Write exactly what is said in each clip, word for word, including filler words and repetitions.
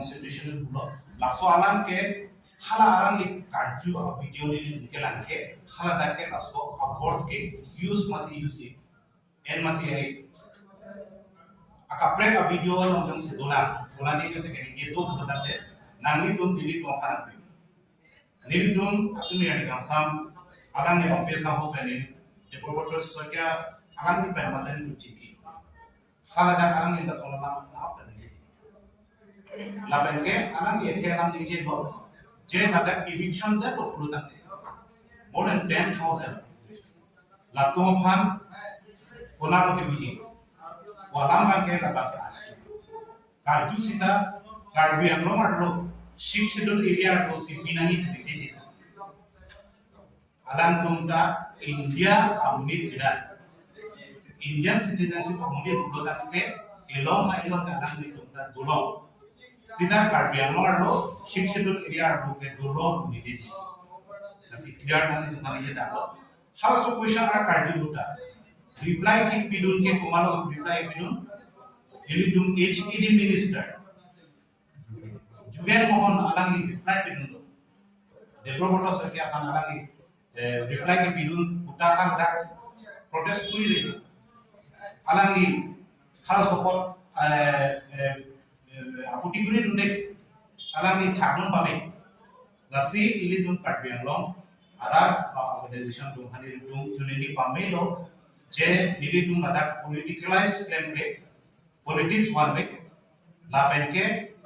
Constitution pulo. Laso alam ke hala alangli karju a video neli kelang ke hala dak ke laso a word ke use masi use. En masi eri. Akaprek a video along jongsi dolang. Dolang ni jongsi keningje do pulo tangte nanglitum nelitum aphan pi. Nelitum atum yang di kangsam alangli bang pesa ho pen neli Debabrata Saikia alangli pen mata nelitum chingki. Hala dak alangli ta solam na apa ni. Lapen ke alangli athe alam ningje lo. Je ladak eviction dak lo pulo tangte more than ten thousand. Latum aphan kona lo kebuji. Ko alam abang ke labang ke arju. Karju sita Karbi Anglong arlo Sixth Schedule area arlo si binangi pidikti. Alangtum ta India amonit kedo. Indian citizenship amonit pulo tangte elong ma elong ta alangtum ta dolong. Sita Karbi Anglong arlo Sixth Schedule area arlo ke dolong amonit. Lasi clear nangtum kami je dalo. Halaso question arak karju ahut ta reply kepidun ke komatlo reply pidun? Ilitum H A D minister Jugen Mohan alangli reply pidun lo. Debabrata Saikia aphan alangli eh, reply kepidun puta haladak protest kuri le. Alangli halaso apot eh, eh, eh, aputi kuri dunde. Alangli thakdun pame. Lasi ilitum Karbi Anglong arat ba organization atum aphan ilitum chunini pamelo je ilitum ladak politicalize klemkle, politics one way. Lapen ke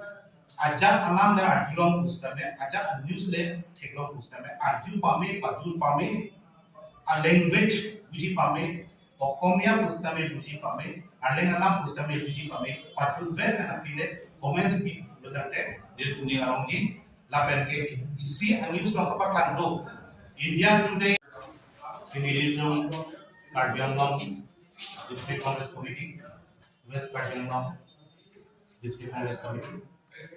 ajat alam le arjulong pusitame, ajat news le theklong pusitame arju pame, pajul pame, a language buji pame, Oxomiya pusitame buji pame, arleng alam pusitame buji pame, pajul vet na pile comments pi pulo tangte nelitum ning arongji. Lapen ke isi a news along kapaklang do India Today. Kini ilitum Karbi Anglong District Congress Committee, West Karbi Anglong District Congress Committee,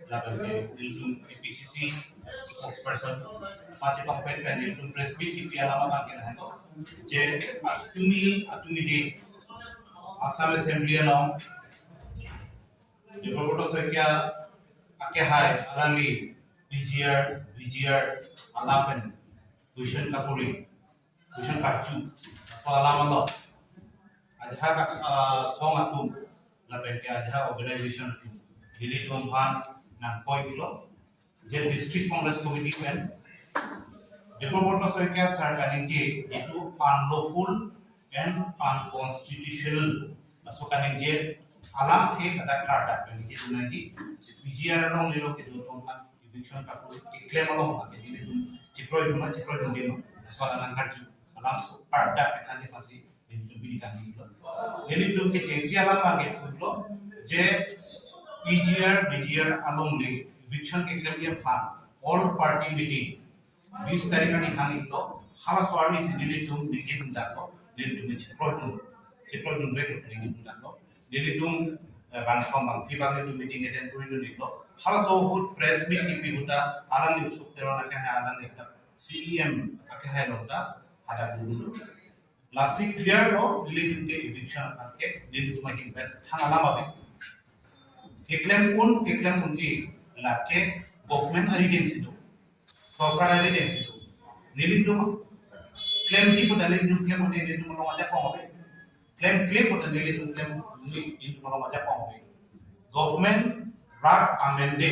lapen ke ilitum A P C C spokesperson, pache pangpen pen ilitum press meet kipi alam abang ke nangdo. Je atumi atumi de Assam Assembly along Debabrata Saikia akehai alangli P G R, V G R alam pen question kapuri, question karju. So alam alo. Ajahak ah, song atum lapen ke ajahak organization atum ilitum aphan nangkoi pulo. Je District Congress Committee pen Debabrata Saikia sir kaningje itu unlawful and unconstitutional. Laso kaningje alamthe kada klardak pen ningje dunji. Si P G R along nilo kedo atum aphan eviction kapuri keklem along aphan ningje dun, chikroidun ma chikroidunde ma. Laso alam nangkarju. Alam so klardak kethanji pasi nelitum bini kami lo. Nelitum kechengsi alam abang ke pulo je P G R, V G R along le eviction keklemji aphan all party meeting bis tarik arni hang iklo. Halaso arni si nelitum ningje dundaklo. Nelitum chikroidun, chikroidunveklo ningje dundaklo. Nelitum eh, bang kom bang pi bang nelitum meeting attend koridun iklo. Halaso ahut press meet kipi ahut ta alangli Ashok Teron akehai alangli hadak C E M akehai along ta hadak dulu. Lasi clear lo, nelitum ke eviction aphan ke nelitum ahin pen thang alam ave. Keklem un, keklem unji, lake government arideng si do, sorkar arideng si do. Nelitum klemji puta nelitum klem un, nelitum along ajakong ave. Klemkle puta nelitum klem un, nelitum along ajakong ave. Government rat amende